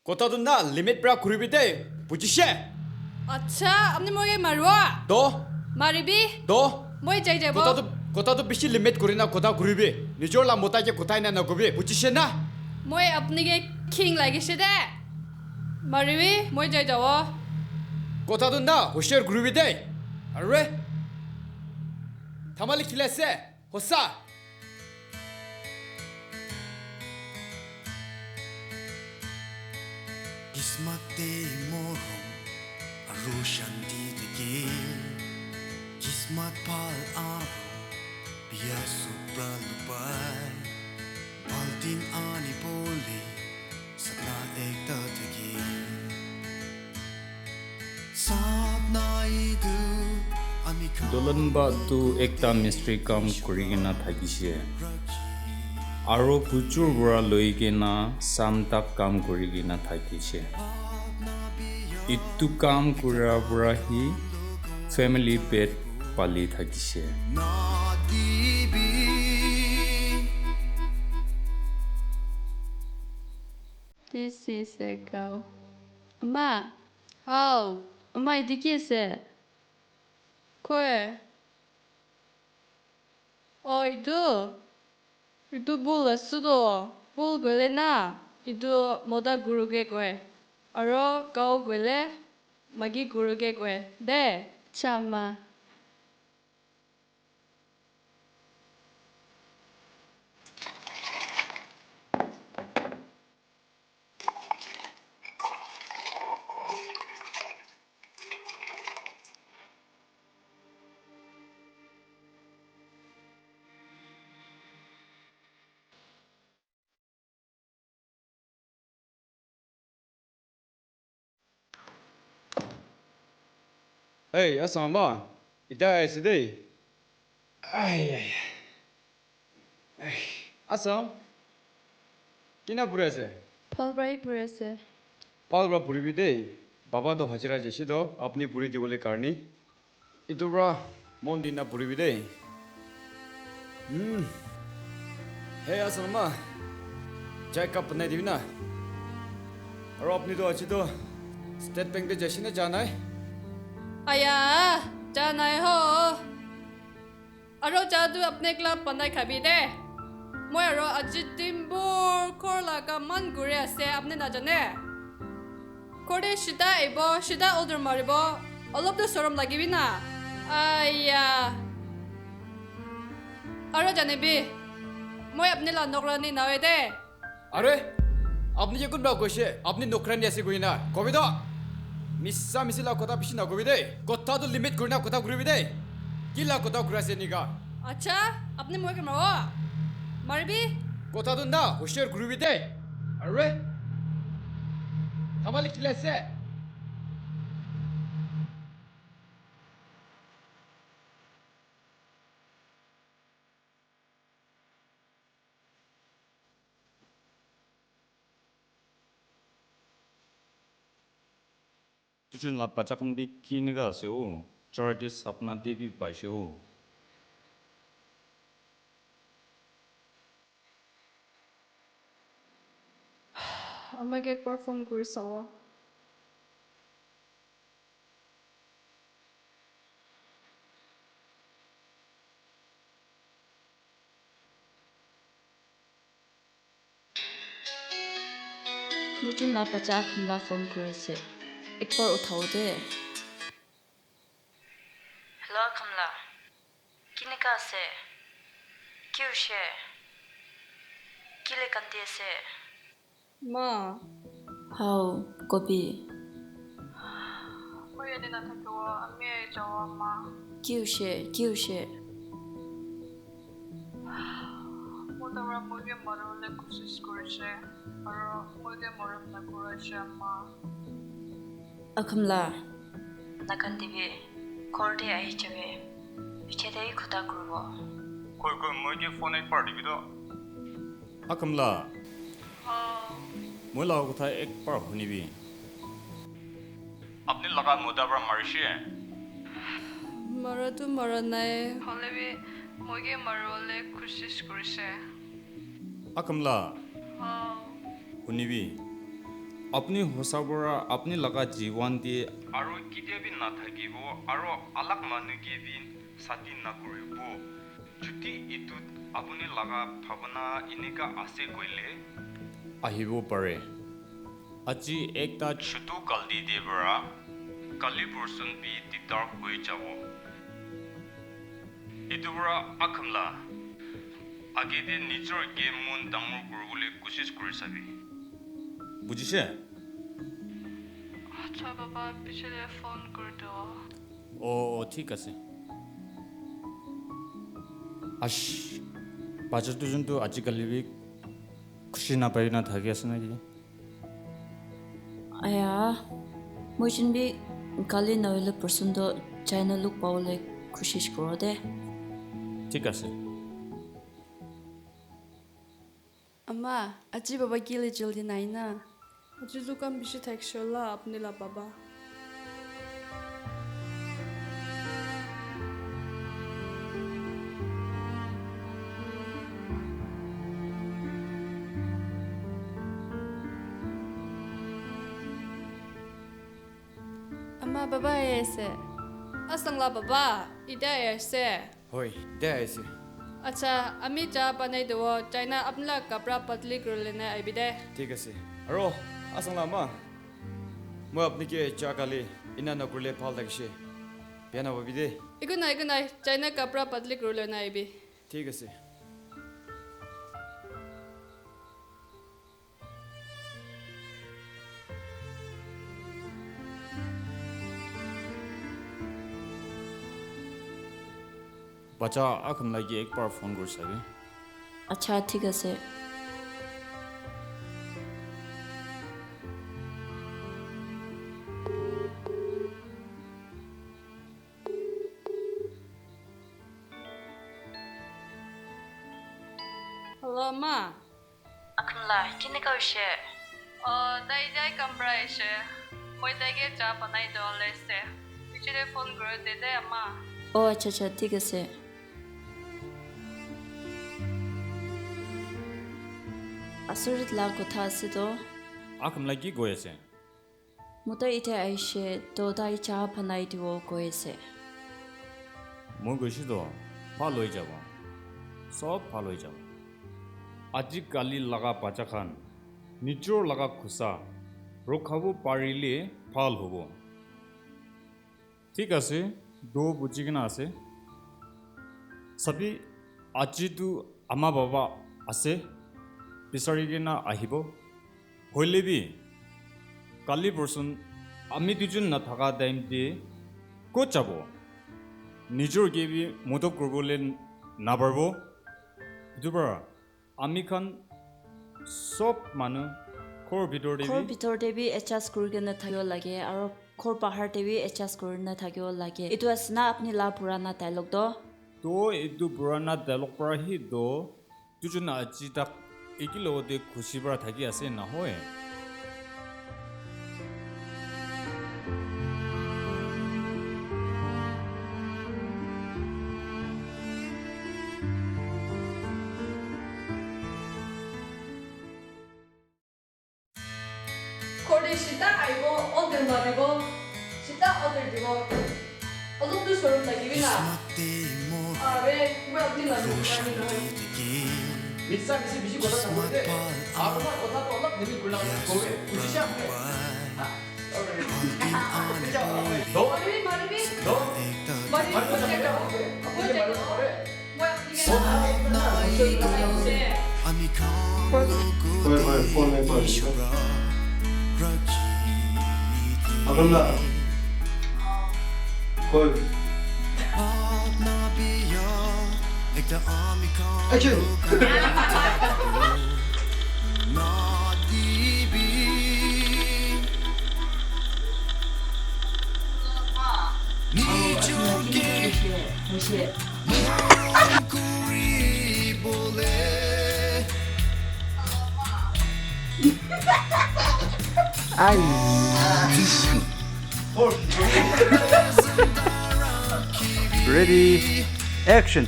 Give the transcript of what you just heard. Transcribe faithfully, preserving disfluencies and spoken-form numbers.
Kotha tu na limit pra kuribi de, bujishe? Acha, apni moi ke maribo? To? Maribi? To? Moi jai jabo. Kotha tu, kotha tu bishi limit kuri na kotha kuribi. Nijor la mota ke kotha ina na gobi, bujishe na? Moi apni ke khing lagise de. Maribi, moi jai jabo. Kotha tu na hoshiyar kuribi de. Are? Thamali khilase. Hosa. Kismat te morom aru shanti thake. Kismat bhal aru biya sopra lupai. Bhal din ani bole sapna ekta thake. Sapna etu ami khan Dolan ba tu ekta mistri kam kuri kena thakishe. Aro bujur para loi kena sam tak kam kuri kena thakishe. Itu kam kura para hi family pet pali thakishe. This is a cow. Ama. How? Ama, etu ki ase? Koi. Oh, etu? Etu bul ase toh. Bul koile na, etu mota guru ke koi. Aro cow koile maiki guru ke koi. De, chama. Hey, Asam ba, ita aise de. Ai, ai, ai. Asam, kina puri ase? Bhal para hi puri ase. Bhal para puribi de. Baba to hajira jaise to, apni puri dibole karni. Itu para mon dina puribi de. Hmm. Hey, Asal ma. Chai cup banai dibi na. Aro apni to aji to State Bank te jaise na ja nai? Aya, ja nai ho. Aro ja tu apni club banai khabi de. Moi aro aji dinbhor ghor la kam man kuri ase, apni najane? Ghor te shida ahibo, shida order maribo, olop to sorom lagibi na. Aiya. Aro janebi, moi apni la nokrani nahoi de. Are, apni ke kunba koise, apni nokrani ase koina? Kobi to. Misa misi la kotha bishi nakobi de. Kotha to limit kurina kotha kuribi de. Ki la kotha kuri ase enika? Acha, apni moi ke maro. Maribi? Kotha tu na, hoshiyar kuribi de. Are? Thamali khili ase. Tuijon la bacha khan bi kinika ase o, charge sapna te bi paise o. Ama ke ekbar phone kuri sabo. Nutun la bacha khan la phone kuri ase. Ekbar uthao de. Hello, Kamla. Kineka ase? Ki hoishe? Kile kandi ase? Ma. Hao, kobi. Moi yate nathakibo, ami ahi jabo, ma. Ki hoishe? Ki hoishe? Moi tar para moi ke maribole koshish kurishe, aro moi ke marib nakurishe, ma. Akamla, nakandibi, ghor te ahi jabi, piche te hi khuda kuribo. Koi koi, moi ke phone ekbar dibi to. Akamla, oh, moi laga kotha ekbar hunibi. Apni laga mota para marishe? Mara tu mara nai, hoile bi moi ke maribole koshish kurishe. Akamla. Oh. Hunibi. Apni hosa para apni laga jiwan te aro ketia bi nathakibo aro alag manu ke bi sati nakuribo. Jodi etu apni laga bhabana enika ase koile, ahibo pare. Aji ekta chutu galti te para kali porson bi diktar hoi jabo. Etu para akham la age te nijor ke mon dangor kuribole koshish kuri sabi. Bujise? Acha, baba, piche te phone kuri do. Oh, oh, thik ase. Ash, bacha tu juntu ajikali bi khushi napai na thaki ase na ki? Aya, moi jun bi kali na hoile porson to China look pabole koshish kuro de. Thik ase. Ama, aji baba kile jaldi nai na? Aji tu kam bishi thakishe la apni la baba. Ama, baba ahi ase. Asang la baba, ite ahi ase. Hoi, ite ahi ase. Acha, ami cha banai dibo, China apni la kapra patli kuribole na aibi de. Thik ase. Aro, asang la ama, moi apni ke cha kali ena nakurile bhal thakishe. Bia napabi de. Eku nai, eku nai, China kapra patli kuribole na aibi. Thik ase. Bacha, akhan la ke ek bar phone kuri sabi. Acha, thik ase. Hello, ma. Akhan la, kineka hoishe? Oh, tai jai kam pra aishe. Moi tai ke cha banai do le ase. Piche de phone kuri de de, ama. Oh, acha, acha, thik ase. Asurit la kotha ase to. Akhan la ki koi ase? Moi to ite aishe, to tai cha banai dibo koi ase. Moi koishe to, bhal hoi jabo. Sob bhal hoi jabo. Aji kali laga bacha khan, nijor laga khusa, rokhabo parile bhal hobo. Thik ase, do buji kena ase. Sabi, aji tu ama baba ase, bisari kena ahibo. Hoile bi, kali porson ami duijun nathaka time te kot jabo? Nijor ke bi modot kuribole naparibo. Etu para ami khan sob manu ghor bitor te bi, ghor bitor te bi adjust kuri kena thakibo lage, aro ghor bahar te bi adjust kuri kena thakibo lage. Etu ase na apni la purana dialogue to. To etu purana dialogue para hi to Duijun aji tak eki logote khushi para thaki ase, nahoi? Ghor te sida ahibo, order maribo, sida order dibo. Olop tu sorom lagibi na. Are, moi apni la mukha ni na. Mitsa misi bishi kotha kobole. Apnar kotha to olop limit kurina kobe. Bujise apni? Ha. Maribi, maribi. Do. Maribi, maribi. Maribi, maribi. Koi, koi, phone nahi koi. Agun la. Koi. Action. Ai. Ready, action.